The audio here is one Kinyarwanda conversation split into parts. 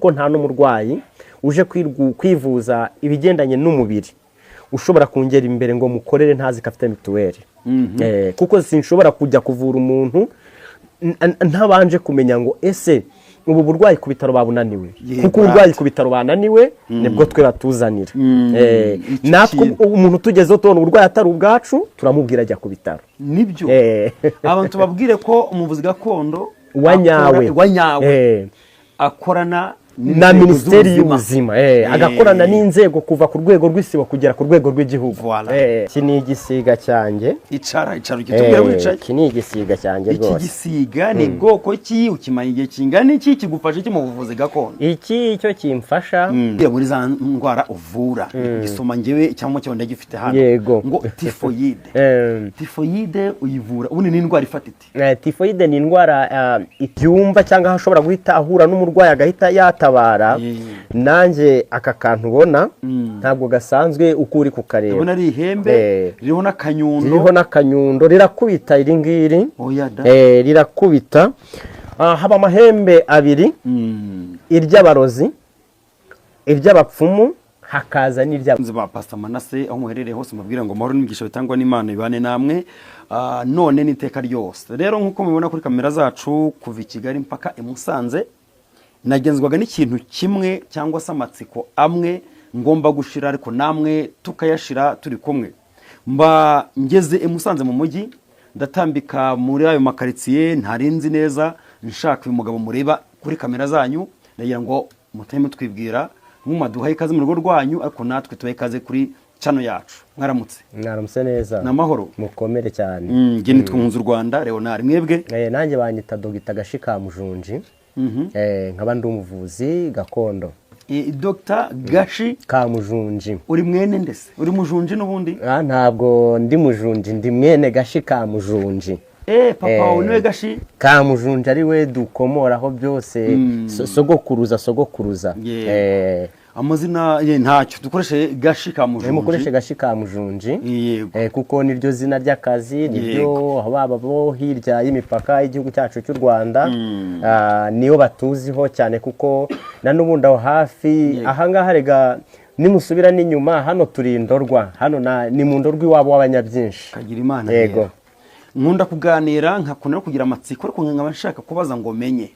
Ko nta n'umurwayi uje kwivuza ibigendanye n'umubiri ushobora kungera imbere ngo mukorere ntazi ko afite mituweli. Kuko sinshobora kujya kuvura umuntu ntabanje kumenya ngo ese ubu burwayi ku bitaro babunaniwe? Kuko uburwayi ku bitaro bananiwe nibwo twe batuzanira. Icyo Natwe kintu. umuntu tugezeho tubona uburwayi atari ubwacu, turamubwira ajya ku bitaro. Nibyo. Abantu tubabwire ko umuvuzi gakondo wa nyawe wa nyawe akorana na n'inzego Minisiteri z'ubuzima. y'Ubuzima, agakorana n'inzego kuva ku rwego rw'isibo kugera ku rwego rw'igihugu. Voilà. Iki ni igisiga cyanjye. Icara, icara, ukitubwira wicaye. Iki ni igisiga cyanjye Iki rwose. gisiga ni bwoko ki? Ukimara igihe kingana iki? Kigufasha iki mu buvuzi gakondo? Iki cyo kimfasha Muri za ndwara uvura, gisoma ngewe cyangwa cyo ndagifite hano. Ngo tifoyide. Tifoyide uyivura ubundi ni indwara ifata ite? Tifoyide ni indwara ibyumva cyangwa aho ashobora guhita ahura n'umurwayi agahita yatabara. Nanjye aka kantu ubona ntabwo gasanzwe uko uri kukareba. Ndabona ari ihembe ririho n'akanyundo. Ririho n'akanyundo, rirakubita iri ngiri. Oya da! Rirakubita. Haba amahembe abiri: iry'abarozi, iry'abapfumu, hakaza n'irya Abakunzi ba Pastor Manase, aho muherereye hose, mubwira ngo amahoro n'imigisha bitangwa n'Imana ibane namwe, none n'iteka ryose. Rero nk'uko mubibona kuri kamera zacu, kuva i Kigali mpaka i Musanze nagenzwaga n'ikintu kimwe cyangwa se amatsiko amwe ngomba gushira, ariko namwe tukayashira turi kumwe. Mba ngeze i Musanze mu mujyi, ndatambika muri ayo makaritsiye ntarinzi neza, nshaka uyu mugabo mureba kuri kamera zanyu. Ndagira ngo muteme mutwibwira, mumaduhaye ikaze mu rugo rwanyu, ariko natwe tubahe ikaze kuri channel yacu. Mwaramutse? Mwaramutse neza. Ni amahoro? Mukomere cyane. Njye nitwa Nkunzu Rwanda Leonard. Mwebwe? Nanjye banyita Dogita Gashika Mujunji. Nkaba ndi umuvuzi gakondo. Dr Gashi Kamujunji. Uri mwene ndese? Uri mujunji n'ubundi? Ah, ntabwo ndi mujunji, ndi mwene Gashi Kamujunji. Papa wawe niwe Gashi? Kamujunji, ari we dukomoraho byose. Sogokuruza sogokuruza. Amazina ye ntacyo, dukoreshe Gashi Kamujunji. Mukoreshe Gashi Kamujunji. Kuko niryo zina ry'akazi, niryo baba bo hirya y'imipaka y'igihugu cyacu cy'u Rwanda, niyo batuziho cyane, kuko na n'ubundi aho hafi ahangaha rega nimusubira n'inyuma hano turi Indorwa hano ni mu Ndorwa iwabo w'abanyabyinshi. Kagira Imana. Yego. Rero nkunda kuganira, nkakunda no kugira amatsiko, ariko nkaba nshaka kubaza ngo menye.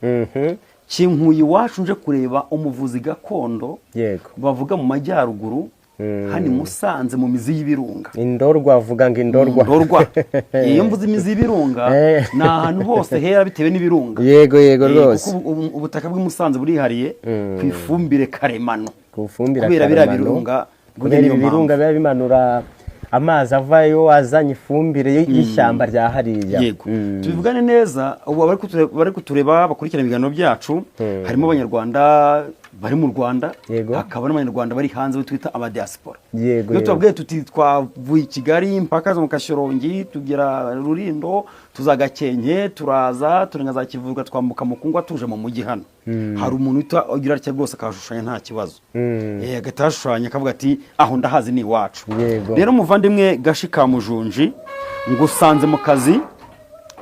Kinkuye iwacu nje kureba umuvuzi gakondo bavuga mu majyaruguru, hano i Musanze mu mizi y'ibirunga. Indorwa, avuga ngo Indorwa. Ndorwa. Iyo mvuze imizi y'ibirunga, ni ahantu hose hera bitewe n'ibirunga. Yego rwose. Kuko ubutaka bw'i Musanze burihariye ku ifumbire karemano. Ku fumbire Kubera biriya karemano. birunga, Kubera niyo ibi birunga mpamvu. biba bimanura amazi avayo azanye ifumbire y'ishyamba rya hariya. Yego. Tubivugane neza, ubu abari kutureba bakurikirana ibiganiro byacu, harimo Abanyarwanda bari mu Rwanda, hakaba n'Abanyarwanda bari hanze bo twita abadiaspora. Iyo tubabwiye tuti twavuye i Kigali mpaka zo mu Kashyorongi, tugera Rurindo, tuza Gakenke, turaza turenga za Kivuga, twambuka Mukungwa, tuje mu mujyi hano, hari umuntu uhita ugira atya rwose akahashushanya nta kibazo. Agahita ahashushanya akavuga ati aho ndahazi ni iwacu. Rero muvandimwe Gashi Kamujunji, ngusanze mu kazi,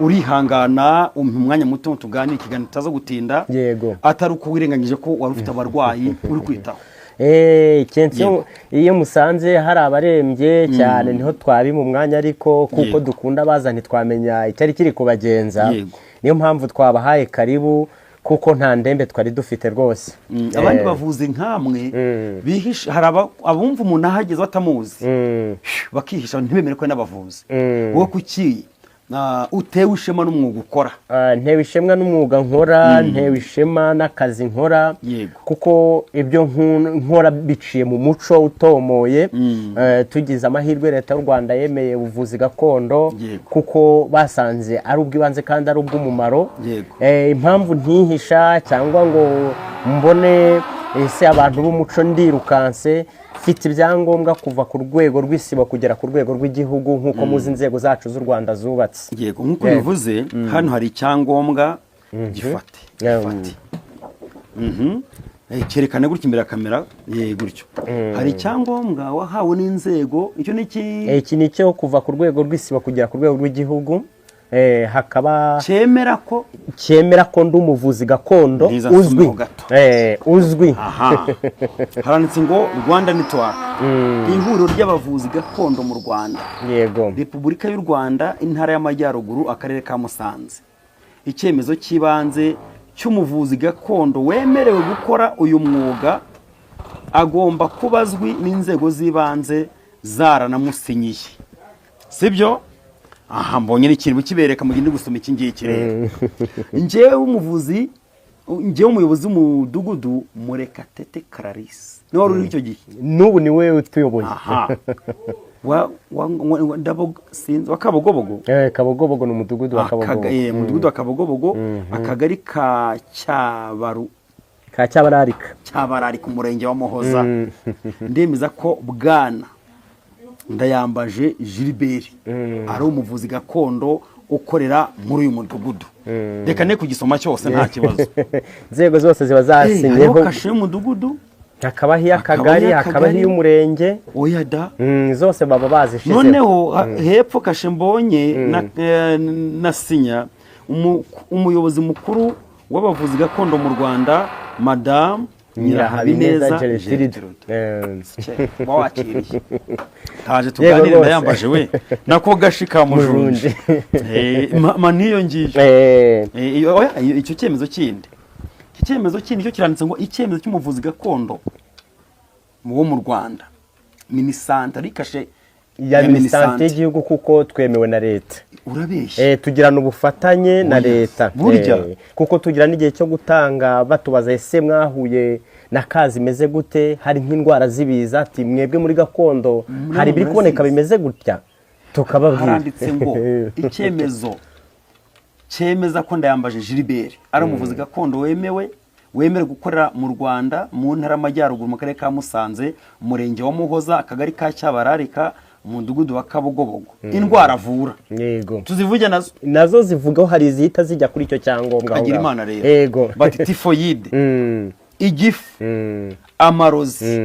urihangana umpa umwanya muto tuganire ikiganiro tutaza gutinda, atari uko wirengagije ko wari ufite abarwayi uri kwitaho. Kenshi iyo musanze hari abarembye cyane niho twabima umwanya, ariko kuko dukunda baza ntitwamenya icyari kiri kubagenza. Niyo mpamvu twabahaye karibu, kuko nta ndembe twari dufite rwose. Abandi bavuzi nkamwe bihisha, hari abumva umuntu ahageze batamuzi bakihisha, ntibemere ko ari n'abavuzi. Wowe kuki utewe ishema n'umwuga ukora? Ntewe ishema n'umwuga nkora, ntewe ishema n'akazi nkora, kuko ibyo nkora biciye mu muco utomoye. Tugize amahirwe Leta y'u Rwanda yemeye ubuvuzi gakondo, kuko basanze ari ubw'ibanze kandi ari ubw'umumaro. Impamvu ntihisha cyangwa ngo mbone ese abantu b'umuco ndirukanse, mfite ibyangombwa kuva ku rwego rw'isibo kugera ku rwego rw'igihugu, nk'uko muzi inzego zacu z'u Rwanda zubatse. Yego, nk'uko bivuze, hano hari icyangombwa, gifate. Gifate. Cyerekane gutya imbere ya kamera, gutyo. Hari icyangombwa wahawe n'inzego, icyo ni iki? Iki ni icyo kuva ku rwego rw'isibo kugera ku rwego rw'igihugu. Hakaba Cyemera ko cyemera ko ndi umuvuzi gakondo Ntiza uzwi. nsomeho gato. Uzwi. Aha haranditse ngo Rwanda Network, ihuriro ry'abavuzi gakondo mu Rwanda, Repubulika y'u Rwanda, Intara y'Amajyaruguru, Akarere ka Musanze. Icyemezo cy'ibanze cy'umuvuzi gakondo wemerewe gukora uyu mwuga agomba kuba azwi n'inzego z'ibanze zaranamusinyiye, sibyo? Aha mbonye n'ikintu kibereka mu gihe ndi gusoma iki ngiki. Rero njyewe umuvuzi, njyewe umuyobozi w'umudugudu Murekatete Clarisse niwe wari uriho icyo gihe. N'ubu ni we utuyoboye. Aha wa, sinzi, wa Kabogobogo. Kabogobogo ni umudugudu wa Kabogobogo. Umudugudu wa Kabogobogo, akagari ka Cyabaru Ka Cyabararika. Cyabararika, umurenge wa Muhoza. Ndemeza ko bwana Ndayambaje Gilbert ari umuvuzi gakondo ukorera muri uyu mudugudu. Reka ne kugisoma cyose, nta kibazo. Inzego zose ziba Hariho zasinyeho. kashe y'umudugudu. Hakabaho iy'akagari. Hakabaho Hakabaho iy'akagari. iy'umurenge. Oya da. Zose baba bazishizeho. Noneho hepfo kashe mbonye na sinya umuyobozi mukuru w'abavuzi gakondo mu Rwanda, Madamu Nyirahabineza Nyirahabineza Gertrude. Gertrude. Uba wakiriye taje tuganire. Rwose. Ndayambaje we nako gashi ka mujunje. Ma niyo ngiyo. Oya, icyo cyemezo kindi, iki cyemezo kindi cyo kiranditse ngo icyemezo cy'umuvuzi gakondo wo mu Rwanda, Minisante, ari kashe Ya Minisante y'igihugu, kuko twemewe na leta. Urabeshya. Tugirana ubufatanye na Oya, leta. burya. Kuko tugira n'igihe cyo gutanga, batubaza: ese mwahuye na kazi imeze gute? Hari nk'indwara z'ibiza, ati mwebwe muri gakondo hari ibiri kuboneka murazizi. bimeze gutya, tukababwira. Haranditse ngo icyemezo cyemeza ko Ndayambaje Gilbert ari umuvuzi gakondo wemerewe gukorera mu Rwanda, mu Ntara y'Amajyaruguru, mu Karere ka Musanze, Umurenge wa Muhoza, Akagari ka Cyabararika, Umudugudu wa Kabogobogo. Indwara avura tuzivuge nazo? Nazo zivugaho, hari izihita zijya kuri icyo cyangombwa aho Kagira ngaho. Imana rero. Bati tifoyide, igifu, amarozi.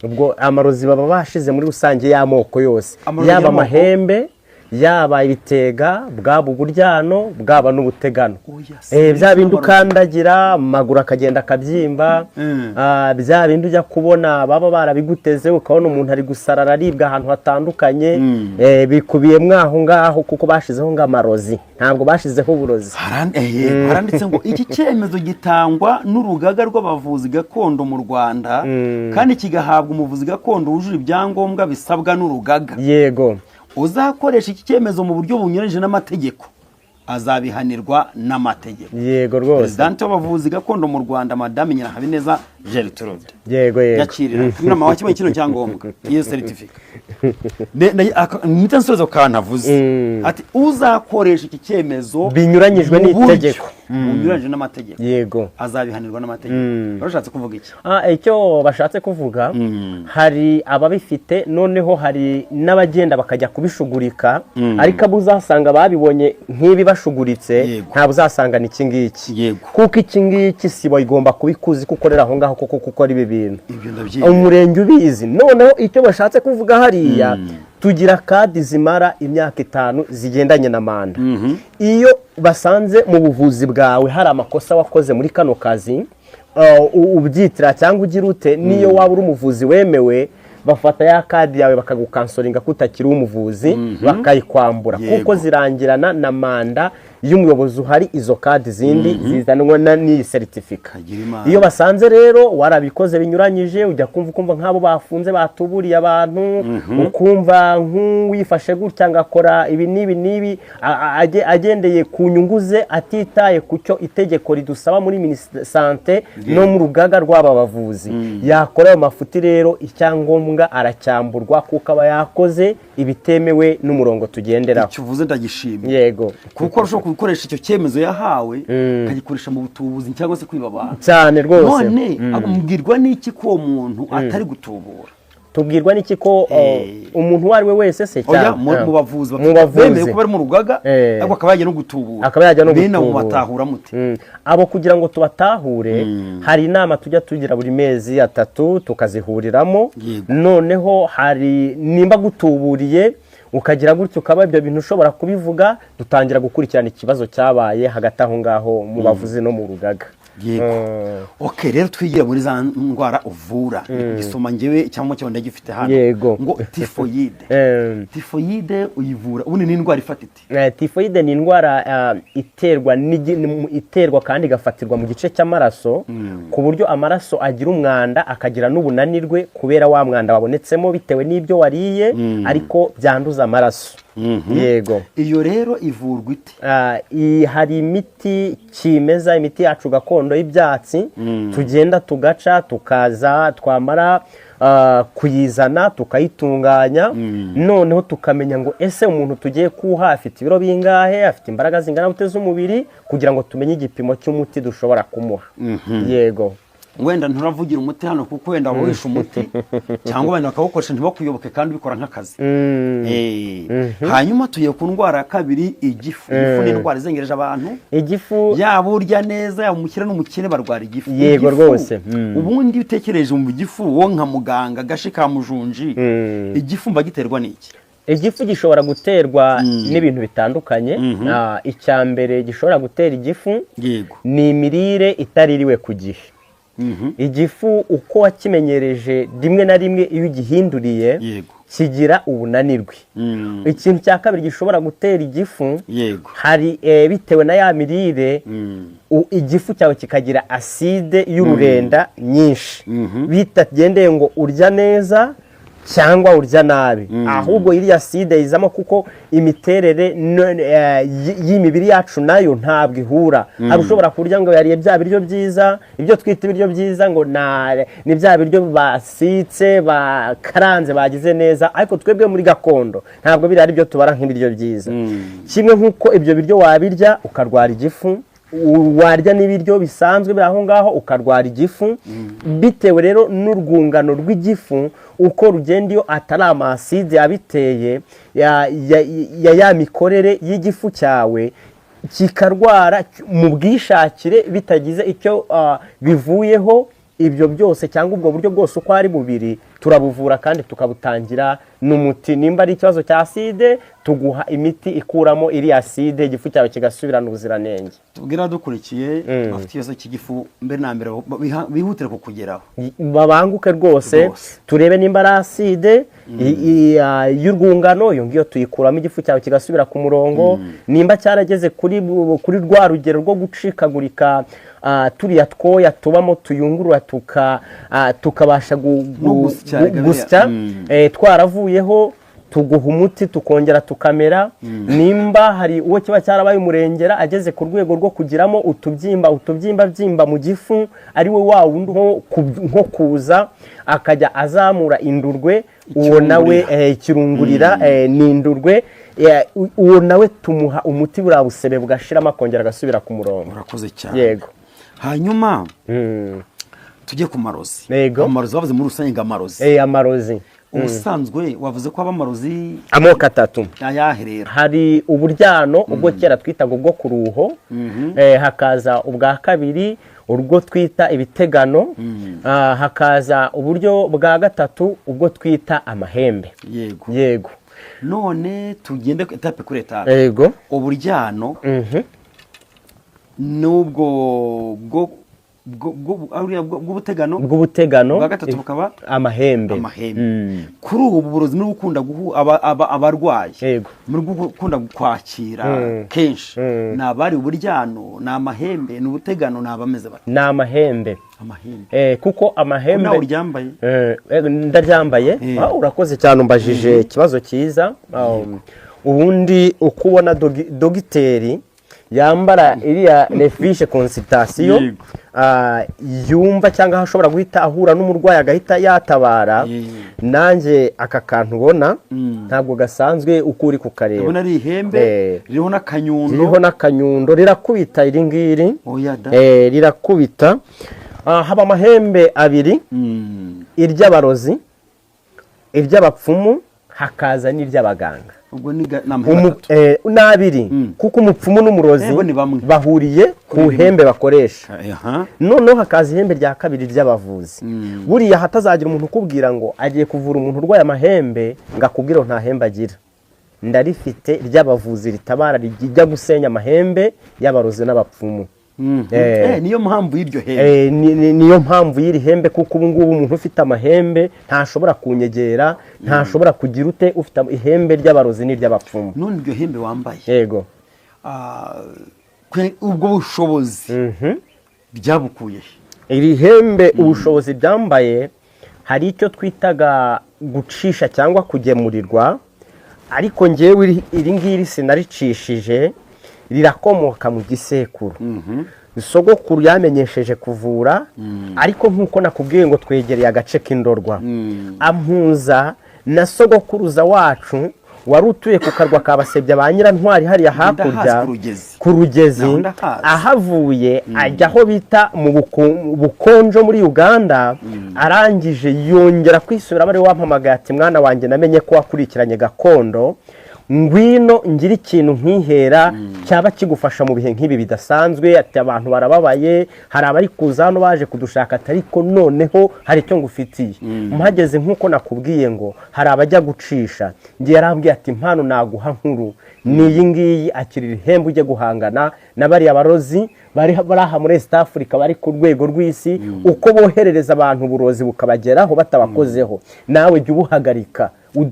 Ubwo amarozi baba bashize muri rusange y'amoko yose. Amarozi Yaba y'amoko. amahembe, yaba ibitega, bwaba uburyano, bwaba n'ubutegano. Oya, si Bya bindi amarozi. ukandagira amaguru akagenda akabyimba. Bya bindi ujya kubona baba barabiguteze, ukabona umuntu ari gusarara, aribwa ahantu hatandukanye. Bikubiyemo aho ngaho, kuko bashizeho ngo amarozi, ntabwo bashizeho uburozi. Haranditse ngo iki cyemezo gitangwa n'urugaga rw'abavuzi gakondo mu Rwanda kandi kigahabwa umuvuzi gakondo wujuje ibyangombwa bisabwa n'urugaga. Uzakoresha iki cyemezo mu buryo bunyuranyije n'amategeko azabihanirwa n'amategeko. Yego rwose. Perezidante w'abavuzi gakondo mu Rwanda, Madame Nyirahabineza Gertrude. yego yego Yakirira inama wakibonye kino cyangombwa, iyo certificate. Mpita nsoza ku kantu avuze, ati uzakoresha iki cyemezo Binyuranyijwe mu buryo n'itegeko. bunyuranyije n'amategeko azabihanirwa n'amategeko. Barashatse kuvuga iki? Icyo bashatse kuvuga, hari ababifite, noneho hari n'abagenda bakajya kubishugurika, ariko abo uzasanga babibonye nk'ibi bashuguritse, ntabwo uzasangana iki ngiki. Kuko iki ngiki sibo igomba kuba ikuzi ko ukorera aho ngaho, kuko gukora ibi bintu Ibyo ndabyemera. umurenge ubizi. Noneho icyo bashatse kuvuga hariya, tugira kadi zimara imyaka 5 zigendanye na manda. Iyo basanze mu buvuzi bwawe hari amakosa wakoze muri kano kazi, ubyitira cyangwa ugira ute, niyo waba uri umuvuzi wemewe, bafata ya kadi yawe bakagukansoringa ko utakiri umuvuzi, bakayikwambura, kuko zirangirana na manda y'umuyobozi uhari. Izo kadi zindi zizanwa n'iyi seritifika. Kagira Imana. Iyo basanze rero warabikoze binyuranyije, ujya kumva ukumva nk'abo bafunze batuburiye abantu, ukumva nk'uwifashe gutya ngo akora ibi n'ibi n'ibi, agendeye ku nyungu ze, atitaye ku cyo itegeko ridusaba muri Minisante no mu rugaga rw'aba bavuzi, yakora ayo mafuti rero, icyangombwa aracyamburwa, kuko aba yakoze ibitemewe n'umurongo tugenderaho. Icyo uvuze ndagishimye, kuko arashobora gukoresha icyo cyemezo yahawe, akagikoresha mu butubuzi cyangwa se kwiba abantu. Cyane rwose. None amubwirwa n'iki ko uwo muntu atari gutubura? Tubwirwa n'iki ko umuntu uwo ari we wese se Oya, cyane mu bavuzi mu bavuzi bemewe kuba bari mu rugaga, ariko akaba yajya no gutubura. Akaba yajya no Bene abo gutubura. batahura mute? Abo kugira ngo tubatahure, hari inama tujya tugira buri mezi 3, tukazihuriramo. Noneho hari nimba gutuburiye Ukagira gutyo ukaba ibyo bintu ushobora kubivuga, dutangira gukurikirana ikibazo cyabaye hagati aho ngaho mu bavuzi no mu rugaga. Yego, ok. Rero twigira muri za ndwara uvura. Gisoma ngewe cyangwa cyo ndagifite hano. Ngo tifoyide. Tifoyide uyivura, ubundi ni indwara ifata ite? Tifoyide ni indwara iterwa kandi igafatirwa mu gice cy'amaraso, ku buryo amaraso agira umwanda, akagira n'ubunanirwe kubera wa mwanda wabonetsemo bitewe n'ibyo wariye, ariko byanduza amaraso. Yego. Iyo rero ivurwa ite? Hari imiti kimeza, imiti yacu gakondo y'ibyatsi, tugenda tugaca, tukaza, twamara kuyizana tukayitunganya, noneho tukamenya ngo ese umuntu tugiye kuwuha afite ibiro bingahe, afite imbaraga zingana gute z'umubiri, kugira ngo tumenye igipimo cy'umuti dushobora kumuha. Yego. Wenda nturavugira umuti hano, kuko wenda wawishe umuti cyangwa abantu bakawukoresha ntibakuyoboke, kandi ubikora nk'akazi. Hanyuma tugiye ku ndwara ya kabiri, igifu. Igifu ni indwara izengereje abantu. Igifu. Yaba urya neza, yaba umukire n'umukene, barwara igifu. Yego. Igifu, Rwose. ubundi iyo utekereje mu gifu, wowe nka muganga gashi ka mujunji, igifu mba giterwa n'iki? Igifu gishobora guterwa n'ibintu bitandukanye. Icya mbere gishobora gutera igifu ni imirire itaririwe ku gihe. Igifu uko wakimenyereje, rimwe na rimwe iyo ugihinduriye kigira ubunanirwe. Ikintu cya kabiri gishobora gutera igifu, hari bitewe na ya mirire, igifu cyawe kikagira aside y'ururenda nyinshi, bitagendeye ngo urya neza cyangwa urya nabi, ahubwo iriya aside yizamo kuko imiterere y'imibiri yacu nayo ntabwo ihura. Hari ushobora kurya ngo yariye bya biryo byiza, ibyo twita ibiryo byiza, ngo ni bya biryo basitse, bakaranze, bagize neza, ariko twebwe muri gakondo ntabwo biriya ari byo tubara nk'ibiryo byiza. Kimwe nk'uko ibyo biryo wabirya ukarwara igifu, warya n'ibiryo bisanzwe biri aho ngaho ukarwara igifu, bitewe rero n'urwungano rw'igifu uko rugenda. Iyo atari amaside abiteye ya mikorere y'igifu cyawe, kikarwara mu bwishakire bitagize icyo bivuyeho. Ibyo byose cyangwa ubwo buryo bwose uko ari bubiri turabuvura kandi tukabutangira n'umuti. Nimba ari ikibazo cya aside, tuguha imiti ikuramo iriya aside, igifu cyawe kigasubirana ubuziranenge. Tubwira dukurikiye bafite ikibazo cy'igifu, mbere na mbere bihutire kukugeraho. Babanguke rwose. Turebe nimba ari aside y'urwungano, iyo ngiyo tuyikuramo, igifu cyawe kigasubira ku murongo. Nimba cyarageze kuri rwa rugero rwo gucikagurika, turiya twoya tubamo tuyungurura tukabasha No gusya, gusya, twaravuyeho, tuguha umuti tukongera tukamera. Nimba hari uwo kiba cyarabaye umurengera, ageze ku rwego rwo kugiramo utubyimba, utubyimba byimba mu gifu, ari we wa wundi nko kuza akajya azamura indurwe, uwo nawe ikirungurira, ni indurwe, uwo nawe tumuha umuti, buriya busebe bugashiramo, akongera agasubira ku murongo. Urakoze cyane. Yego. Hanyuma tujye ku marozi. Amarozi bavuze muri rusange ngo amarozi. Amarozi. Ubusanzwe wavuze ko aba amarozi amoko atatu. Ayahe rero? Hari uburyano, ubwo kera twitaga ubwo ku ruho, hakaza ubwa kabiri urwo twita ibitegano, hakaza uburyo bwa gatatu ubwo twita amahembe. Yego. None tugende étape kuri étape. Yego. Uburyano n'ubwo bw'ubutegano. Bw'ubutegano. Ubwa gatatu bukaba amahembe. Amahembe. Kuri ubu burozi muri gukunda guhu abarwayi muri gukunda kwakira kenshi, ni abari uburyano, ni amahembe, ni ubutegano, ni abameze bate? Ni amahembe. Amahembe. Kuko amahembe Nawe uryambaye. Ndaryambaye. Urakoze cyane, umbajije ikibazo cyiza. Ubundi uko ubona dogiteri yambara iriya les fiches consultation, yumva cyangwa aho ashobora guhita ahura n'umurwayi agahita yatabara, nanjye aka kantu ubona ntabwo gasanzwe uko uri kukareba. Ndabona ari ihembe ririho n'akanyundo. Ririho n'akanyundo, rirakubita iri ngiri. Oya da. Rirakubita. Haba amahembe abiri, iry'abarozi, iry'abapfumu, hakaza n'iry'abaganga. Ubwo ni amahembe atatu. N'abiri, kuko umupfumu n'umurozi Bo ni bamwe. bahuriye ku ihembe bakoresha. Noneho hakaza ihembe rya kabiri ry'abavuzi. Buriya hatazagira umuntu ukubwira ngo agiye kuvura umuntu urwaye amahembe ngo akubwire ngo nta hembe agira. Ndarifite ry'abavuzi ritabara, rijya gusenya amahembe y'abarozi n'abapfumu. Niyo mpamvu y'iryo hembe. Niyo mpamvu y'iri hembe, kuko ubu ngubu umuntu ufite amahembe ntashobora kunyegera, ntashobora kugira ute, ufite ihembe ry'abarozi n'iry'abapfumu. None iryo hembe wambaye, Yego. Ubwo bushobozi ryabukuye he? Iri hembe, ubushobozi byambaye, hari icyo twitaga gucisha cyangwa kugemurirwa, ariko ngewe iri ngiri sinaricishije, rirakomoka mu gisekuru. Sogokuru yamenyesheje kuvura, ariko nk'uko nakubwiye ngo twegereye agace k'Indorwa, ampuza na sogokuruza wacu wari utuye ku karwa ka Basebya ba Nyirantwari hariya hakurya. Ndahazi, ku Rugezi. Ku Rugezi. Naho ndahazi. Ahavuye ajya aho bita mu Bukonjo muri Uganda. Arangije yongera kwisubiramo, ari we wampamagaye ati: "Mwana wanjye, namenye ko wakurikiranye gakondo, ngwino ngire ikintu nkihera cyaba kigufasha mu bihe nk'ibi bidasanzwe." Ati: "Abantu barababaye, hari abari kuza hano baje kudushaka." Ati: "Ariko noneho hari icyo ngufitiye." Mpageze, nk'uko nakubwiye ngo hari abajya gucisha, ngiye yarambwiye ati: "Impano naguha nkuru ni iyi ngiyi, akirira ihembe ujye guhangana na bariya barozi bari aha muri East Africa, bari ku rwego rw'isi, uko boherereza abantu uburozi bukabageraho batabakozeho, nawe jya ubuhagarika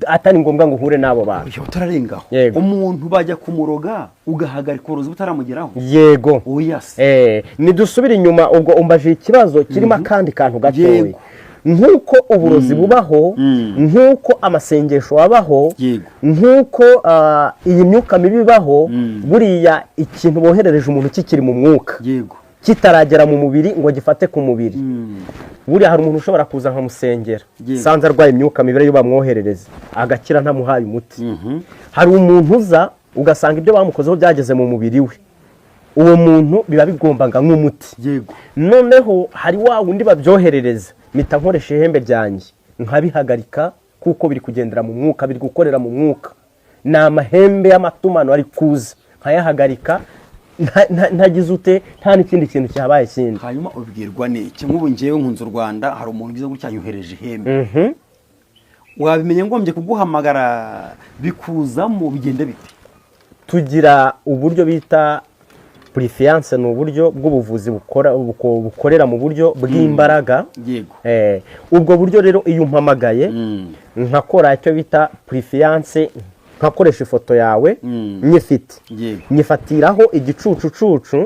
atari ngombwa ngo uhure n'abo bantu." Oya, utararengaho. Yego. Umuntu bajya kumuroga ugahagarika uburozi butaramugeraho? Yego. Oya se. Nidusubire inyuma, ubwo umbajije ikibazo kirimo akandi kantu gatoya. Nk'uko uburozi bubaho, nk'uko amasengesho abaho, nk'uko iyi myuka mibi ibaho, buriya ikintu boherereje umuntu kikiri mu mwuka, kitaragera mu mubiri ngo gifate ku mubiri, buriya hari umuntu ushobora kuza nkamusengera, sanze arwaye imyuka mibi ariyo bamwoherereza, agakira ntamuhaye umuti. Hari umuntu uza ugasanga ibyo bamukozeho byageze mu mubiri we, uwo muntu biba bigombaga nk'umuti. Noneho hari wa wundi babyoherereza, mpita nkoresha ihembe ryanjye nkabihagarika, kuko biri kugendera mu mwuka, biri gukorera mu mwuka, ni amahembe y'amatumano ari kuza, nkayahagarika ntagize ute, nta n'ikindi kintu cyabaye kindi. Hanyuma ubwirwa n'iki? Nk'ubu ngewe nkunze u Rwanda, hari umuntu ugize gutya yohereje ihembe, wabimenye ngombye kuguhamagara, bikuzamo, bigenda bite? Tugira uburyo bita purifiyanse, ni uburyo bw'ubuvuzi bukorera mu buryo bw'imbaraga. Ubwo buryo rero, iyo umpamagaye nkakora icyo bita purifiyanse, nkakoresha ifoto yawe nyifite, nyifatiraho igicucucucu,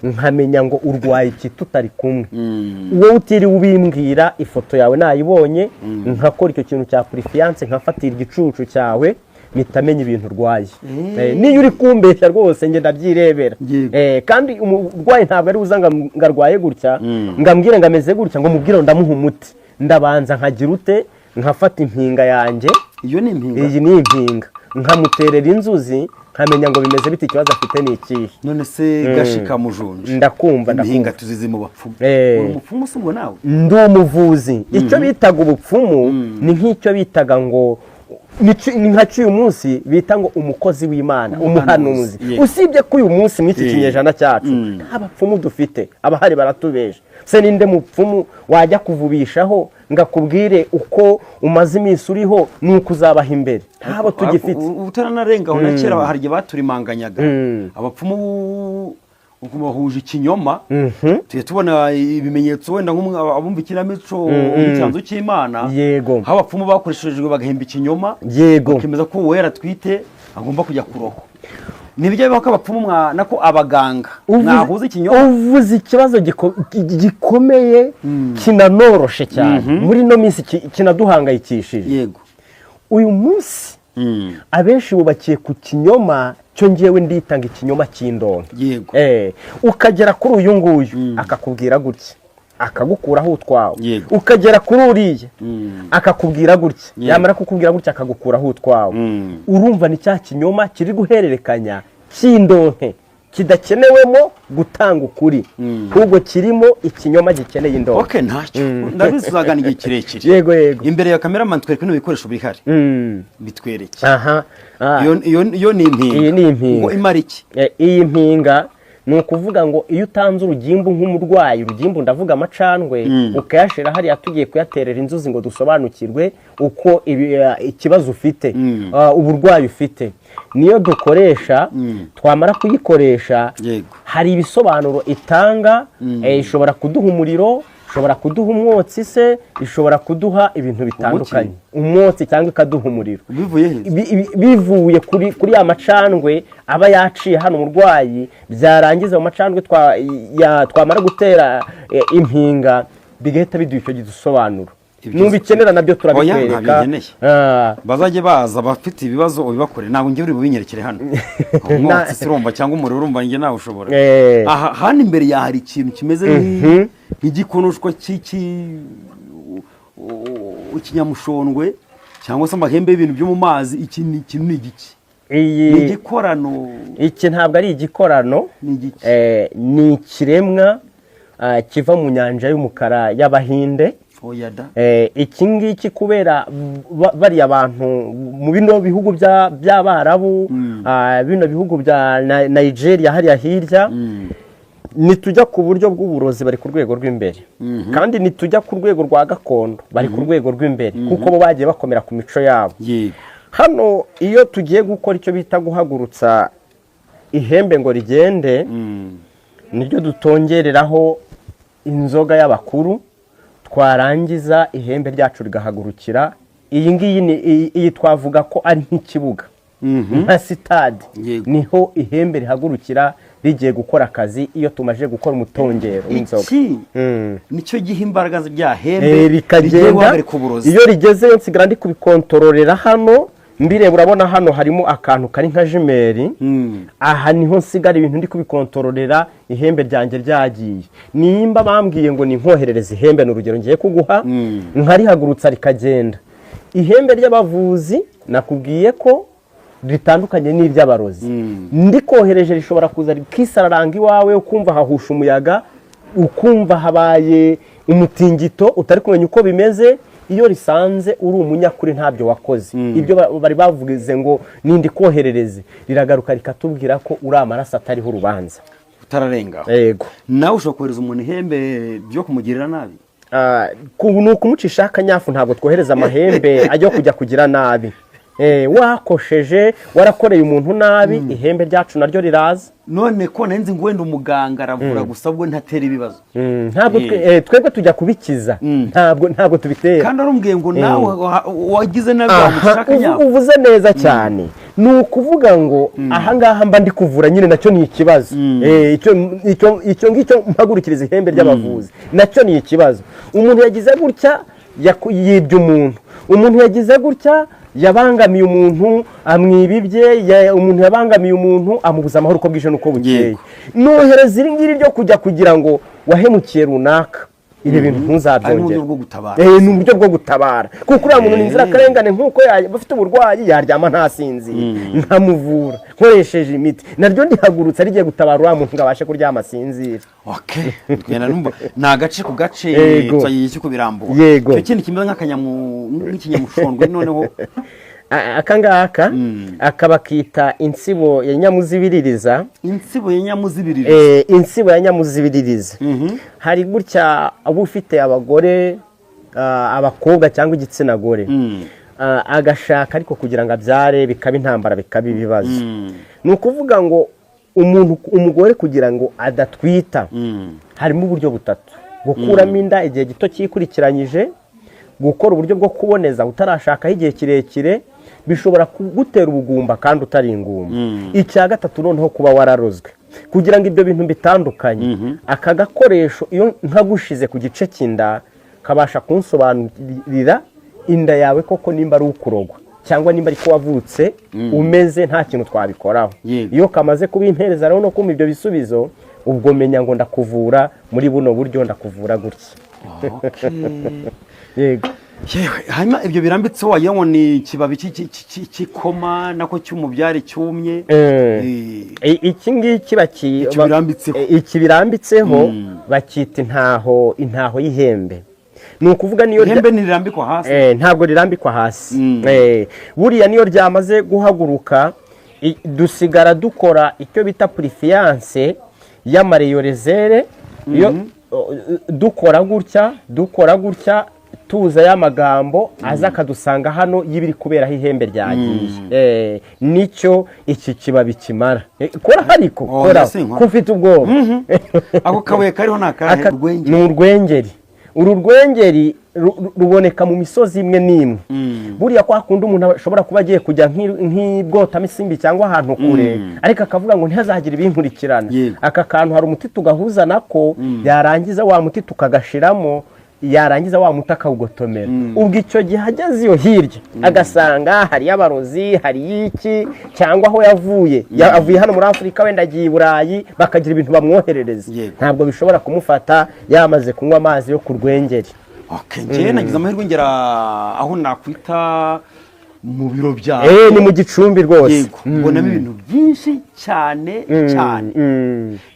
nkamenya ngo urwaye iki tutari kumwe, wowe utiriwe ubimbwira, ifoto yawe nayibonye, nkakora icyo kintu cya purifiyanse, nkafatira igicucu cyawe, mpita menya ibintu urwaye. Niyo uri kumbeshya rwose njye ndabyirebera. Kandi umurwayi ntabwo ari uza ngo arwaye gutya, ngo ambwire ngo ameze gutya, ngo mubwire ngo ndamuha umuti. Ndabanza nkagira ute, nkafata impinga yanjye. Iyo ni impinga? Iyi ni impinga, nkamuterera inzuzi, nkamenya ngo bimeze bite, ikibazo afite ni ikihe. None se gashika mujunje, Ndakumva. impinga Ndakumva. tuzizi mu bapfumu. Uri umupfumu se ubwo nawe? Ndi umuvuzi. Icyo bitaga ubupfumu ni nk'icyo bitaga ngo ni nka cy'uyu munsi bita ngo umukozi w'Imana, Umuhanuzi. umuhanuzi. Usibye ko uyu munsi muri iki kinyejana cyacu nta bapfumu dufite, abahari baratubeje. Se ninde mupfumu wajya kuvubishaho ngo akubwire uko umaze iminsi uriho n'uko uzabaho imbere? Ntabo tugifite. Utaranarengaho, na kera hari igihe baturimanganyaga abapfumu, ukumva bahuje ikinyoma. Tujya tubona ibimenyetso, wenda abumva ikinamico Icyanzu cy'Imana, aho abapfumu bakoreshejwe bagahimba ikinyoma, bakemeza ko uwera atwite agomba kujya kurohwa. Nibyo bibaho ko abapfumu nako abaganga mwahuza ikinyoma? Uvuze ikibazo gikomeye kinanoroshe cyane muri ino minsi, kinaduhangayikishije. Uyu munsi abenshi bubakiye ku kinyoma cyo ngewe nditanga ikinyoma cy'indonke. Ukagera kuri uyu nguyu akakubwira gutya, akagukuraho utwawe. Ukagera kuri uriya akakubwira gutya, yamara kukubwira gutya akagukuraho utwawe. Urumva ni cya kinyoma kiri guhererekanya cy'indonke, kidakenewemo gutanga ukuri, ahubwo kirimo ikinyoma gikeneye indonke. Okay, ntacyo, ndabizi tuzagana igihe kirekire. Yego. Imbere ya cameraman twereke bino bikoresho bihari, bitwereke. Aha. Iyo ni impinga? Iyi ni impinga. Ngo imara iki? Iyi mpinga Ni ukuvuga ngo iyo utanze urugimbu nk'umurwayi, urugimbu ndavuga amacandwe, ukayashira hariya tugiye kuyaterera inzuzi ngo dusobanukirwe uko ikibazo ufite, uburwayi ufite, niyo dukoresha. Twamara kuyikoresha, hari ibisobanuro itanga. Ishobora kuduha umuriro, ishobora kuduha umwotsi se, ishobora kuduha ibintu bitandukanye, umwotsi cyangwa ikaduha umuriro. Bivuye he? Bivuye kuri ya macandwe aba yaciye hano umurwayi. Byarangiza mu macandwe twamara gutera impinga, bigahita biduha icyo gisobanuro. Nubikenera nabyo Oya, turabikwereka. ntabyo nkeneye. Bazajye baza bafite ibibazo ubibakore, ntabwo njye uri bubinyerekere hano. Umwotsi se urumva, cyangwa umuriro, urumva njye nawe ushobora. Aha hano imbere ya hari ikintu kimeze nk'igikonoshwa cy'iki ikinyamushondwe cyangwa se amahembe y'ibintu byo mu mazi. Iki ni ikintu, ni igiki? Iyi Ni igikorano? Iki ntabwo ari igikorano. Ni igiki? Ni ikiremwa kiva mu nyanja y'umukara y'Abahinde. Oya da! Iki ngiki kubera bariya bantu mu bino bihugu by'Abarabu, bino bihugu bya Nigeria hariya hirya, nitujya ku buryo bw'uburozi bari ku rwego rw'imbere, kandi nitujya ku rwego rwa gakondo bari ku rwego rw'imbere, kuko bo bagiye bakomera ku mico yabo. Hano iyo tugiye gukora icyo bita guhagurutsa ihembe ngo rigende, niryo dutongereraho inzoga y'abakuru, twarangiza ihembe ryacu rigahagurukira. Iyi ngiyi ni iyi twavuga ko ari nk'ikibuga, nka sitade. Niho ihembe rihagurukira rigiye gukora akazi iyo tumaze gukora umutongero w'inzoga. Iki nicyo giha imbaraga rya hembe rigiye rikagenda. Guhagarika uburozi. Iyo rigezeyo nsigara ndi kubikontororera hano mbireba. Urabona hano harimo akantu kari nka jumelle. Aha niho nsigara ibintu ndi kubikontororera ihembe ryanjye ryagiye. Nimba bambwiye ngo ni nkoherereza ihembe, ni urugero ngiye kuguha, nkarihagurutsa rikagenda. Ihembe ry'abavuzi nakubwiye ko ritandukanye n'iry'abarozi. Ndikohereje rishobora kuza rikisararanga iwawe, ukumva hahusha umuyaga, ukumva habaye umutingito utari kumenya uko bimeze. Iyo risanze uri umunyakuri, ntabyo wakoze, ibyo bari bavuze ngo nindi koherereze, riragaruka rikatubwira ko uri amaraso atariho urubanza. Utararengaho, Yego. nawe ushobora kohereza umuntu ihembe byo kumugirira nabi? Ni ukumucishaho akanyafu. Ntabwo twohereza amahembe ajya kujya kugira nabi. Wakosheje, warakoreye umuntu nabi, ihembe ryacu naryo riraza. None ko nari nzi ngo wenda umuganga aravura gusa, ubwo ntatera ibibazo? Ntabwo twebwe tujya kubikiza, ntabwo tubitera. Kandi arumbwiye ngo nawe wagize nabi wamucisha akanyafu. Uvuze neza cyane. Ni ukuvuga ngo ahangaha mba ndi kuvura nyine, nacyo ni ikibazo. Icyo ngicyo mpagurukiriza ihembe ry'abavuzi nacyo ni ikibazo. Umuntu yagize gutya yibye umuntu, umuntu yagize gutya yabangamiye umuntu amwiba ibye, umuntu yabangamiye umuntu amubuza amahoro uko bwije n'uko bukeye. Nohereza iri ngiri ryo kujya kugira ngo wahemukiye runaka, ibi bintu Ari ntuzabyongere. mu buryo bwo gutabara. Ni uburyo bwo gutabara, kuko uriya muntu ni inzirakarengane. Nk'uko yaba afite uburwayi yaryama ntasinzire, nkamuvura nkoresheje imiti, naryo ndihagurutse rigiye gutabara uriya muntu ngo abashe kuryama asinzire. Okay, tugenda numva ni agace ku gace. Twagiye cyo kubirambura. Icyo kindi kimeze nk'ikinyamushondwe noneho? Aka ngaka aka bakita insibo ya nyamuzibiririza. Insibo ya nyamuzibiririza? Insibo ya nyamuzibiririza. Hari gutya uba ufite abagore, abakobwa cyangwa igitsina gore, agashaka ariko kugira ngo abyare bikaba intambara, bikaba ibibazo. Ni ukuvuga ngo umuntu, umugore, kugira ngo adatwita, harimo uburyo butatu: gukuramo inda igihe gito cyikurikiranyije, gukora uburyo bwo kuboneza utarashakaho igihe kirekire, bishobora kugutera ubugumba kandi utari ingumba, icya gatatu noneho kuba wararozwe. Kugira ngo ibyo bintu bitandukanye, aka gakoresho iyo nkagushize ku gice cy'inda kabasha kunsobanurira inda yawe koko nimba ari ukurogwa cyangwa nimba ariko wavutse umeze, nta kintu twabikoraho. Iyo kamaze kubimpereza rero no kumva ibyo bisubizo, ubwo menya ngo ndakuvura muri buno buryo, ndakuvura gutya. Yego. Yewe, hanyuma ibyo birambitseho wagira ngo ni ikibabi cy'ikoma nako cy'umubyare cyumye. Iki ngiki Iki birambitseho. Iki birambitseho bakita intaho, intaho y'ihembe. Ni ukuvuga niyo Ihembe ntirirambikwa hasi? Ntabwo rirambikwa hasi. Buriya niyo ryamaze guhaguruka, dusigara dukora icyo bita purifiyanse. Y'amareyorezere iyo dukora gutya, dukora gutya, tuza y'amagambo aza akadusanga hano y'ibiri kuberaho ihembe ryagiye. Nicyo iki kibabi kimara. Kora ariko Oh, kora ndasinkwa. ko ufite ubwoba. Ako kabuye kariho ni akahe? Urwengeri? Ni urwengeri. Uru rwengeri ruboneka mu misozi imwe n'imwe. Buriya kwa kundi umuntu ashobora kuba agiye kujya nk'ibwotamasimbi cyangwa ahantu kure, ariko akavuga ngo ntihazagire ibinkurikirana. Aka kantu hari umuti tugahuza nako, yarangiza wa muti tukagashiramo, yarangiza wa muti akawugotomera. Ubwo icyo gihe ageze iyo hirya agasanga hariyo abarozi, hariyo iki, cyangwa aho yavuye, avuye hano muri Afurika, wenda agiye i Burayi, bakagira ibintu bamwoherereza, ntabwo bishobora kumufata yamaze kunywa amazi yo ku rwengeri. Okay, njyewe nagize amahirwe ngera aho nakwita mu biro byawe. Ni mu gicumbi rwose. Yego, mbonamo ibintu byinshi cyane cyane.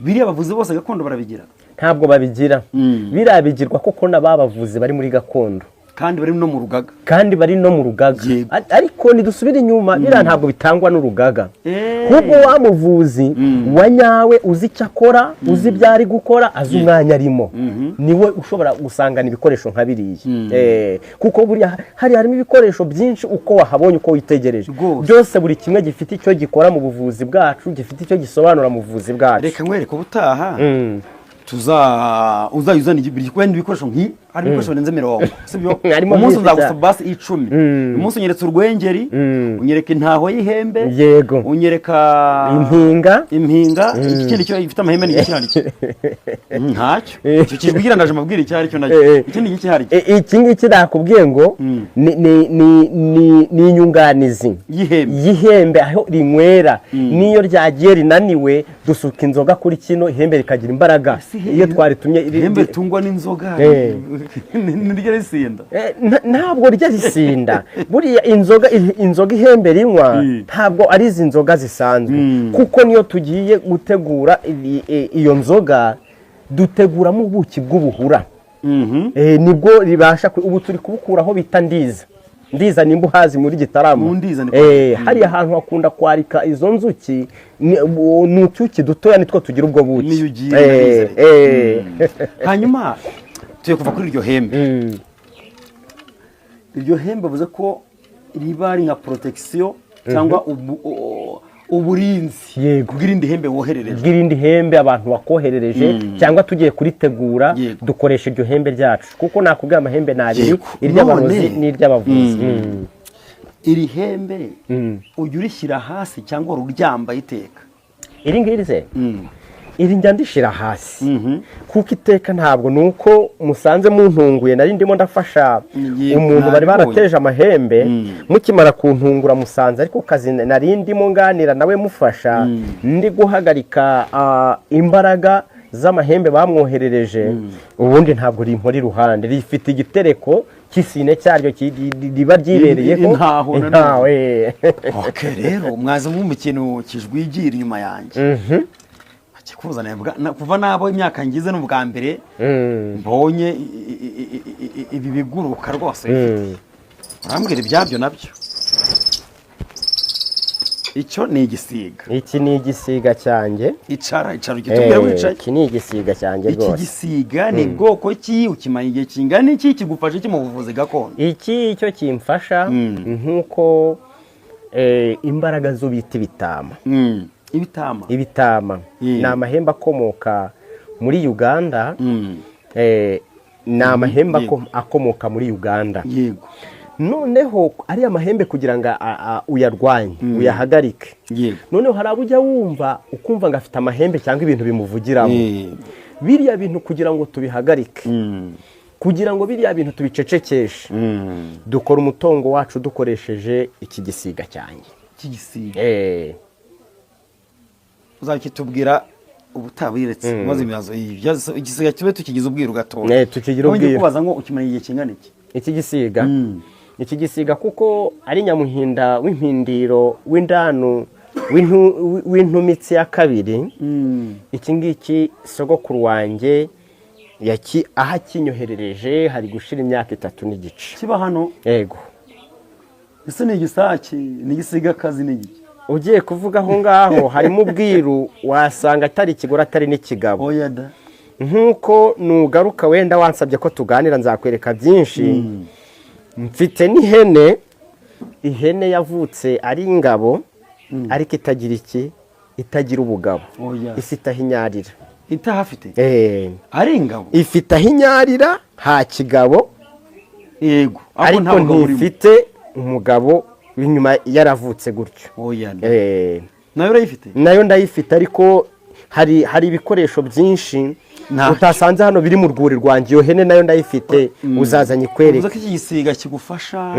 Biriya bavuze bose gakondo barabigira? Ntabwo babigira. Biriya bigirwa kuko n'ababavuze bari muri gakondo. Kandi bari no mu rugaga. Kandi bari no mu rugaga. Ariko nidusubire inyuma, biriya ntabwo bitangwa n'urugaga. Ahubwo wa muvuzi wa nyawe uzi icyo akora, uzi ibyo ari gukora, azi umwanya arimo, niwe ushobora gusangana ibikoresho nka biriya. Kuko buriya hari harimo ibikoresho byinshi, uko wahabonye, uko witegereje, byose buri kimwe gifite icyo gikora mu buvuzi bwacu, gifite icyo gisobanura mu buvuzi bwacu. Reka nkwereke ubutaha tuza uzajya uzana wenda ibikoresho nk'i hari ibikoresho birenze 40, sibyo? Harimo Umunsi byinshi nzagusaba cyane. basi 10. Umunsi unyeretse urwengeri, unyereka intaho y'ihembe, unyereka Impinga. Impinga. Iki kindi cyo gifite amahembe ni iki? Hari ntacyo icyo kijwigira, ndaje mabwira icyo ari cyo nacyo. Ikindi giki hari? Iki ngiki nakubwiye ngo ni inyunganizi y'ihembe. Y'ihembe aho rinywera. N'iyo ryagiye rinaniwe, dusuka inzoga kuri kino ihembe rikagira imbaraga. Iyo twaritumye Ihembe ritungwa n'inzoga niryo risinda? Ntabwo rya risinda. Buriya inzoga ihembe rinywa ntabwo ari izi nzoga zisanzwe, kuko niyo tugiye gutegura iyo nzoga duteguramo ubuki bw'ubuhura. Nibwo ribasha ubu turi kubukura aho bita Ndiza. Ndiza nimba uhazi muri Gitarama. Mu Ndiza ni Hariya hantu hakunda kwarika izo nzuki, ni utuki dutoya nitwo tugira ubwo buki. Niyo ugiye Ndiza. Hanyuma tuye kuva kuri iryo hembe. Iryo hembe bavuze ko riba ari nka protection cyangwa uburinzi bw'irindi hembe woherereje. Bw'irindi hembe abantu bakoherereje, cyangwa tugiye kuritegura, dukoresha iryo hembe ryacu, kuko nakubwiye amahembe ni abiri: iry'abarozi n'iry'abavuzi. Iri hembe ujya urishyira hasi cyangwa uryambaye iteka? Iri ngiri se? Iri njya ndishira hasi, kuko iteka ntabwo ni uko musanze muntunguye, nari ndimo ndafasha umuntu bari Nabibonye. barateje amahembe. Mukimara kuntungura musanze ariko kazi nari ndimo nganira nawe mufasha, ndi guhagarika imbaraga z'amahembe bamwoherereje. Ubundi ntabwo rimpora iruhande, rifite igitereko cy'isine cyaryo riba ryibereyeho. Intaho nanone. Intaho. Okay, rero mwaza mwumva ikintu kijwigira inyuma yanjye kikuzaniye kuva nabo imyaka ngize n'ubwa mbere mbonye ibi biguruka rwose bifite. Urambwira ibyabyo nabyo. Icyo ni igisiga? Iki ni igisiga cyanjye. Icara, icara ukitubwira wicaye. Iki ni igisiga cyanjye Iki rwose. gisiga ni bwoko ki? Ukimara igihe kingana iki? Kigufasha iki mu buvuzi gakondo? Iki cyo kimfasha nk'uko imbaraga zo bita ibitama. Ibitama? Ibitama ni amahembe akomoka muri Uganda. Ni amahembe akomoka muri Uganda. Noneho ariya mahembe kugira ngo uyarwanye, uyahagarike, noneho hari abo ujya wumva ukumva ngo afite amahembe cyangwa ibintu bimuvugiramo. Biriya bintu kugira ngo tubihagarike, kugira ngo biriya bintu tubicecekeshe, dukora umutongo wacu dukoresheje iki gisiga cyanjye. Iki gisiga uzakitubwira ubutaha wiretse maze ibibazo igisiga kibe tukigize ubwiru gatoya. Tukigira Nongeye ubwiru. kubaza ngo ukimara igihe kingana iki? Iki gisiga, iki gisiga kuko ari nyamuhinda w'impindiro w'indanu w'intumitsi ya kabiri, iki ngiki sogokuru wanjye aho akinyoherereje hari gushira imyaka 3 n'igice. Kiba hano? Yego. Ese ni igisake, ni igisigakazi, ni igiki? Ugiye kuvuga aho ngaho harimo ubwiru, wasanga atari ikigore atari n'ikigabo. Oya da. Nk'uko nugaruka wenda wansabye ko tuganira, nzakwereka byinshi. Mfite n'ihene, ihene yavutse ari ingabo ariko itagira iki, itagira ubugabo. Oya. Ifite aho inyarira. Itahafite? Eh. Ari ingabo? Ifite aho inyarira ha kigabo. Yego, ariko nta ariko bugabo burimo. Ntifite umugabo w'inyuma, yaravutse gutyo. Oya da. Eh. Nayo urayifite? Nayo ndayifite, ariko hari ibikoresho byinshi Ntacyo. utasanze hano biri mu rwuri rwanjye. Iyo hene nayo ndayifite, uzazanye ikwereke. Uvuze ko iki gisiga kigufasha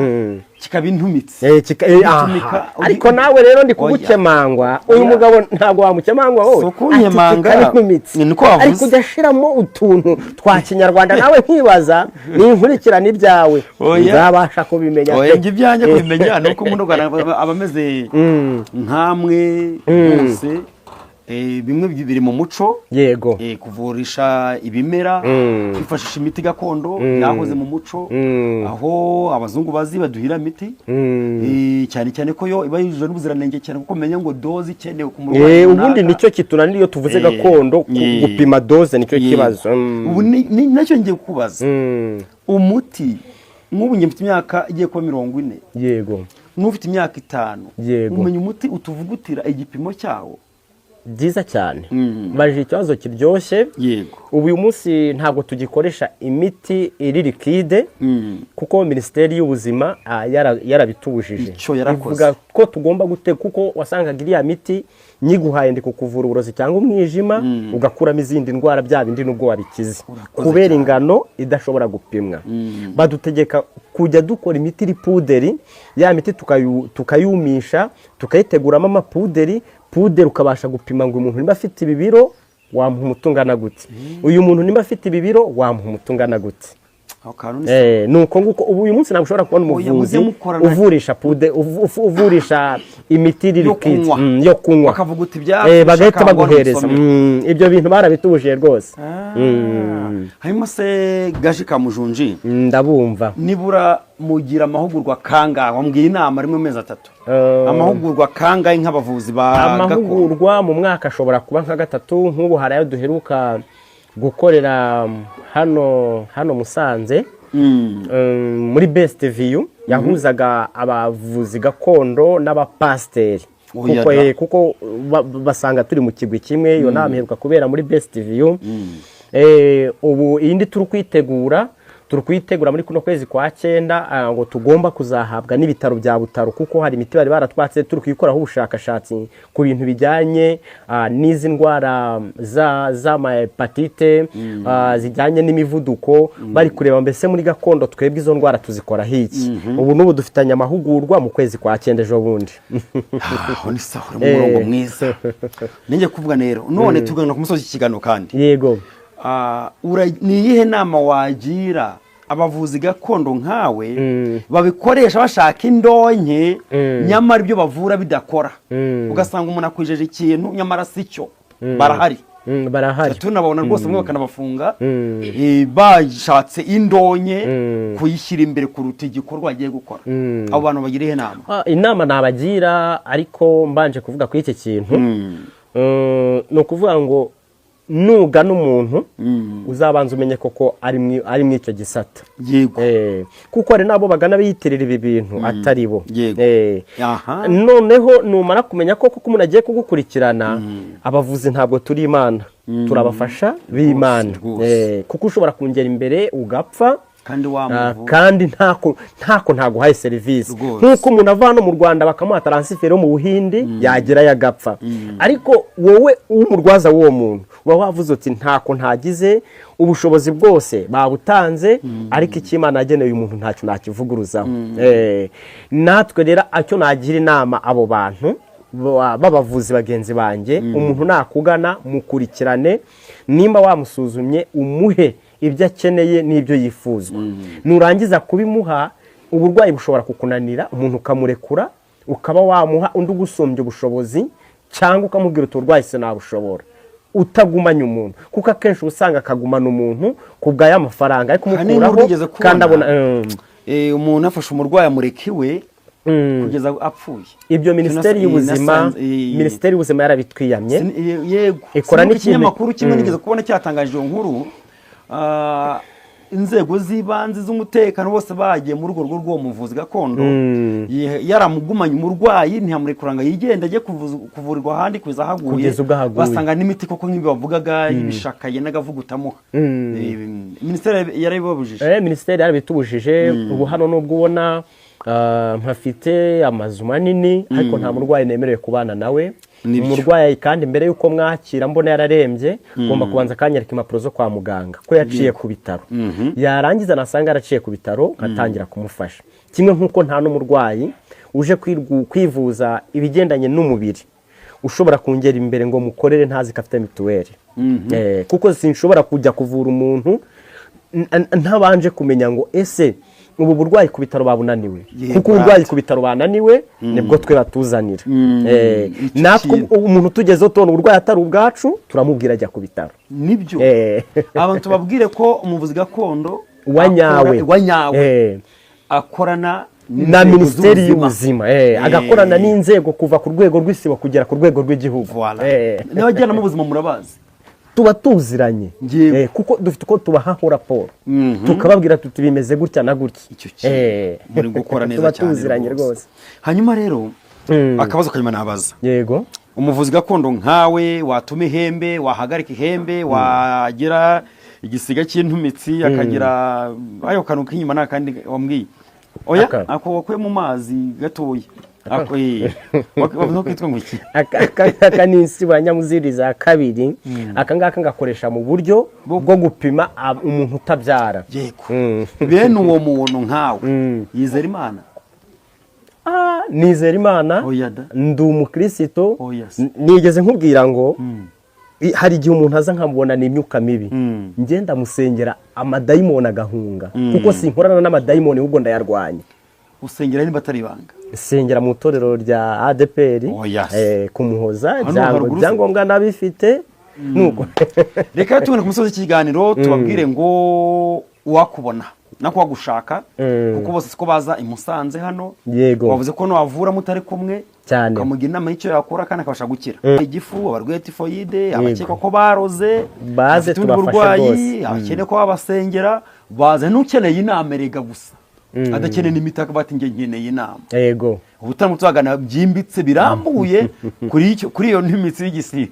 kikaba intumitsi. Eh, Ugitumika, aha. Ariko nawe rero ndi Oya. kugukemangwa. Uyu Oya. mugabo ntabwo wamukemangwa wowe. Si ukunkemanga. Ati, kikaba intumitsi. Ni niko wavuze. Ariko ujya ashiramo utuntu twa kinyarwanda, nawe nkibaza ninkurikirana ibyawe Oya. nzabasha kubimenya Oya. pe. Njye ibyanjye kubimenya ni uko umuntu aba ameze nkamwe bose. Bimwe biri mu muco. Kuvurisha ibimera, kwifashisha imiti gakondo yahoze mu muco, aho abazungu bazi baduhira imiti. Cyane cyane ko yo iba yujuje n'ubuziranenge cyane, kuko umenya ngo dose ikenewe ku murwayi Ubundi runaka. nicyo kitunanira iyo tuvuze gakondo, gupima dose nicyo kibazo. Ubu nacyo ngiye kukubaza. Umuti nk'ubu njye mfite imyaka igiye kuba 40, n'ufite imyaka 5, umenya umuti utuvugutira igipimo cyawo? Byiza cyane. Mbajije ikibazo kiryoshye. Ubu uyu munsi ntabwo tugikoresha imiti iri liquide, kuko Minisiteri y'Ubuzima yarabitubujije. Icyo yarakoze. Ivuga ko tugomba gute, kuko wasangaga iriya miti nyiguhaye ndi kukuvura uburozi cyangwa umwijima, ugakuramo izindi ndwara, bya bindi nubwo wabikize, Urakoze kubera cyane. ingano idashobora gupimwa. Badutegeka kujya dukora imiti iri puderi, ya miti tukayumisha, tukayiteguramo amapuderi. Puderi ukabasha gupima ngo uyu muntu niba afite ibi biro wamuha umuti ungana gute, uyu muntu niba afite ibi biro wamuha umuti ungana gute. Aho kantu ni Eh, ni uko nguko. Ubu uyu munsi ntabwo ushobora kubona Oya, umuvuzi mujye mukorana. uvurisha uvurisha imiti iri Yo liquide. kunywa. Yo kunywa. Bakavuga uti byafashe Eh, bagahita akangwa baguhereza. n'umusomero. Ibyo bintu barabitubujije rwose. Hanyuma se gashi ka mujunji, Ndabumva. nibura mugira amahugurwa kangahe? Wambwiye inama rimwe mu mezi 3. Amahugurwa kangahe nk'abavuzi ba gakondo? Amahugurwa mu mwaka ashobora kuba nka gatatu. Nk'ubu hari ayo duheruka gukorera hano Musanze, muri Best View, yahuzaga abavuzi gakondo n'abapasiteri. Oya Kuko, da. kuko basanga turi mu kigwi kimwe. Iyo nama iheruka kubera muri Best View. Ubu iyindi turi kuyitegura muri kuno kwezi kwa cyenda, ngo tugomba kuzahabwa n'ibitaro bya Butaro, kuko hari imiti bari baratwatse, turi kuyikoraho ubushakashatsi ku bintu bijyanye n'izi ndwara z'amahepatite, zijyanye n'imivuduko. Bari kureba mbese muri gakondo twebwe izo ndwara tuzikoraho iki. Ubu n'ubu dufitanye amahugurwa mu kwezi kwa cyenda, ejo bundi. Aho ni sawa, uri mu murongo mwiza. Ninjye kuvuga rero none tugana ku musozi w'ikiganiro kandi. Yego. Ni iyihe nama wagira abavuzi gakondo nkawe babikoresha bashaka indonke, nyamara ibyo bavura bidakora, ugasanga umuntu akwijeje ikintu nyamara si cyo? Barahari. Barahari. Tunababona rwose, bamwe bakanabafunga, bashatse indonke kuyishyira imbere kuruta igikorwa bagiye gukora. Abo bantu bagira iyihe nama? Inama nabagira, ariko mbanje kuvuga kuri iki kintu, ni ukuvuga ngo nugana umuntu uzabanza umenye koko ari mu icyo gisata. Kuko hari n'abo bagana biyitirira ibi bintu atari bo. Noneho numara kumenya ko koko umuntu agiye kugukurikirana, abavuzi ntabwo turi imana, turabafasha b'imana. Kuko ushobora kungera imbere ugapfa kandi wamuvura. Kandi ntako ntaguhaye serivisi. Nk'uko umuntu ava hano mu Rwanda bakamuha transfert yo mu Buhindi, yagerayo agapfa, ariko wowe w'umurwaza w'uwo muntu uba wavuze uti ntako ntagize, ubushobozi bwose babutanze, ariko icyo Imana yageneye uyu muntu ntacyo nakivuguruzaho. Natwe rero icyo nagira inama abo bantu b'abavuzi bagenzi banjye, umuntu nakugana mukurikirane, nimba wamusuzumye umuhe ibyo akeneye n'ibyo yifuzwa. Nurangiza kubimuha, uburwayi bushobora kukunanira, umuntu ukamurekura, ukaba wamuha undi ugusumbya ubushobozi, cyangwa ukamubwira uti uburwayi sinabushobora, utagumanye umuntu, kuko akenshi uba usanga akagumana umuntu ku bwa y'amafaranga ariko Hari n'inkuru umukuraho nigeze kubona. kandi abona Umuntu afashe umurwayi amureka iwe. kugeza apfuye. Ibyo Minisiteri y'Ubuzima, Minisiteri y'Ubuzima yarabitwiyamye. Yego. Ikora Sinibuka n'ikintu- ikinyamakuru kimwe nigeze kubona cyatangaje iyo nkuru, inzego z'ibanze z'umutekano bose bagiye muri urwo rugo rw'uwo muvuzi gakondo, yaramugumanye umurwayi, ntiyamurekura ngo yigende ajye kuvurirwa ahandi kugeza ahaguye. Kugeza ubwo ahaguye. Basanga n'imiti koko nk'ibyo bavugaga y'ibishaka yendaga avugutamuha. Minisiteri yarabibabujije. Minisiteri yarabitubujije. Ubu hano nubwo ubona mpafite amazu manini, ariko nta murwayi nemerewe kubana nawe. Nibyo. Umurwayi kandi mbere y'uko mwakira mbona yararembye, ngomba kubanza akanyereka impapuro zo kwa muganga ko yaciye ku bitaro. Yarangiza nasanga yaraciye ku bitaro, nkatangira kumufasha. Kimwe nk'uko nta n'umurwayi uje kwivuza ibigendanye n'umubiri ushobora kungera imbere ngo mukorere ntazi ko afite mituweli. Kuko sinshobora kujya kuvura umuntu ntabanje kumenya ngo ese ubu burwayi ku bitaro babunaniwe. Kuko uburwayi ku bitaro bananiwe nibwo twe batuzanira. Icyo Natwe kintu. umuntu tugezeho tubona uburwayi atari ubwacu, turamubwira ajya ku bitaro. Nibyo. Abantu tubabwire ko umuvuzi gakondo wa nyawe, wa nyawe akorana na n'inzego Minisiteri z'ubuzima. y'Ubuzima, agakorana n'inzego kuva ku rwego rw'isibo kugera ku rwego rw'igihugu. Voilà. N'abajyanama b'ubuzima murabazi. Tuba tuziranye. Kuko dufite uko tubahaho raporo, tukababwira tuti bimeze gutya na gutya. Icyo kintu muri gukora neza Tuba cyane tuziranye rwose. Hanyuma rero akabazo kanyuma nabaza: Yego. umuvuzi gakondo nkawe watuma ihembe, wahagarika ihembe, wagira igisiga cy'intumitsi, akagira ayo kantu k'inyuma nta kandi wambwiye, oya? Aka. Ako wakuye mu mazi gatoya. Ako, wavuze ko kitwa ngo iki? Aka ni insibo nyamuziri za kabiri. Aka ngaka ngakoresha mu buryo bwo gupima umuntu utabyara. Yego. Bene uwo muntu nkawe yizera Imana? Ah, nizera Imana. Oya da. Ndi umukristo. Oya se. Nigeze nkubwira ngo hari igihe umuntu aza nkamubona ni imyuka mibi, ngenda musengera amadayimoni agahunga, kuko sinkorana n'amadayimoni, ahubwo ndayarwanya. Usengera niba atari ibanga? Nsengera mu itorero rya ADEPR. Oya se. Kumuhoza. Hano haruguru se? Ibyangombwa nabifite nuko. Reka tubone ku musozi w'ikiganiro, tubabwire ngo uwakubona nako wagushaka, kuko bose siko baza i Musanze hano. Yego. Wavuze ko wavura mutari kumwe, Cyane. ukamugira inama y'icyo yakora kandi akabasha gukira igifu, abarwaye tifoyide, abakekwa ko baroze, Baze abafite ubundi tubafashe burwayi, rwose. abakeneye ko babasengera, baze. N'ukeneye inama erega gusa, adakeneye n'imiti, akavuga ati njye nkeneye inama. Ubutaha tuzaganira byimbitse birambuye kuri iyo n'imitsi y'igisiga,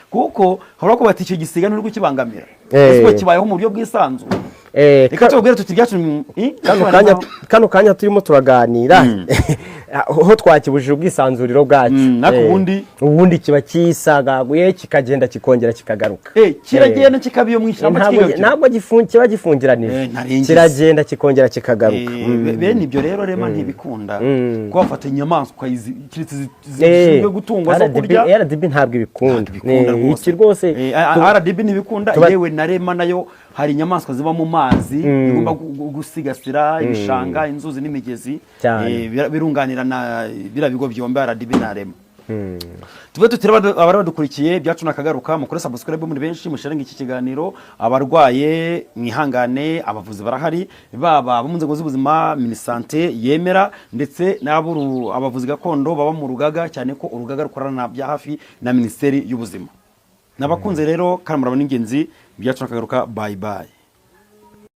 kuko habura ko bati icyo gisiga nturi kukibangamira, ese ko kibayeho mu buryo bwisanzuye? Reka tubabwire tuti ibyacu Kano kanya turimo turaganira aho twakibujije ubwisanzuriro bwacyo. Ariko ubundi- Ubundi kiba kisagaguye, kikagenda, kikongera kikagaruka. Kiragenda kikaba iyo mu ishyamba, kigarukira. Ntabwo kiba gifungiranije. Ntarengize. Kiragenda kikongera kikagaruka. Bene ibyo rero rema ntibikunda ko bafata inyamaswa keretse zishinzwe gutungwa zo RDB kurya. RDB ntabwo ibikunda. Ntibikunda rwose. Iki rwose RDB ntibikunda. Yewe na rema nayo, hari inyamaswa ziba mu mazi igomba gusigasira, ibishanga, inzuzi n'imigezi. Cyane. Birunganira na biriya bigo byombi, RDB na rema. Tube tutiri abari badukurikiye, byacu nakagaruka. Mukore subscribe muri benshi, musharinga iki kiganiro. Abarwaye mwihangane, abavuzi barahari, baba abo mu nzego z'ubuzima Minisante yemera, ndetse n'abo abavuzi gakondo baba mu rugaga, cyane ko urugaga rukorana bya hafi na Minisiteri y'Ubuzima. Nabakunze rero kandi murabona ingenzi. Byacu nakagaruka, bye bye.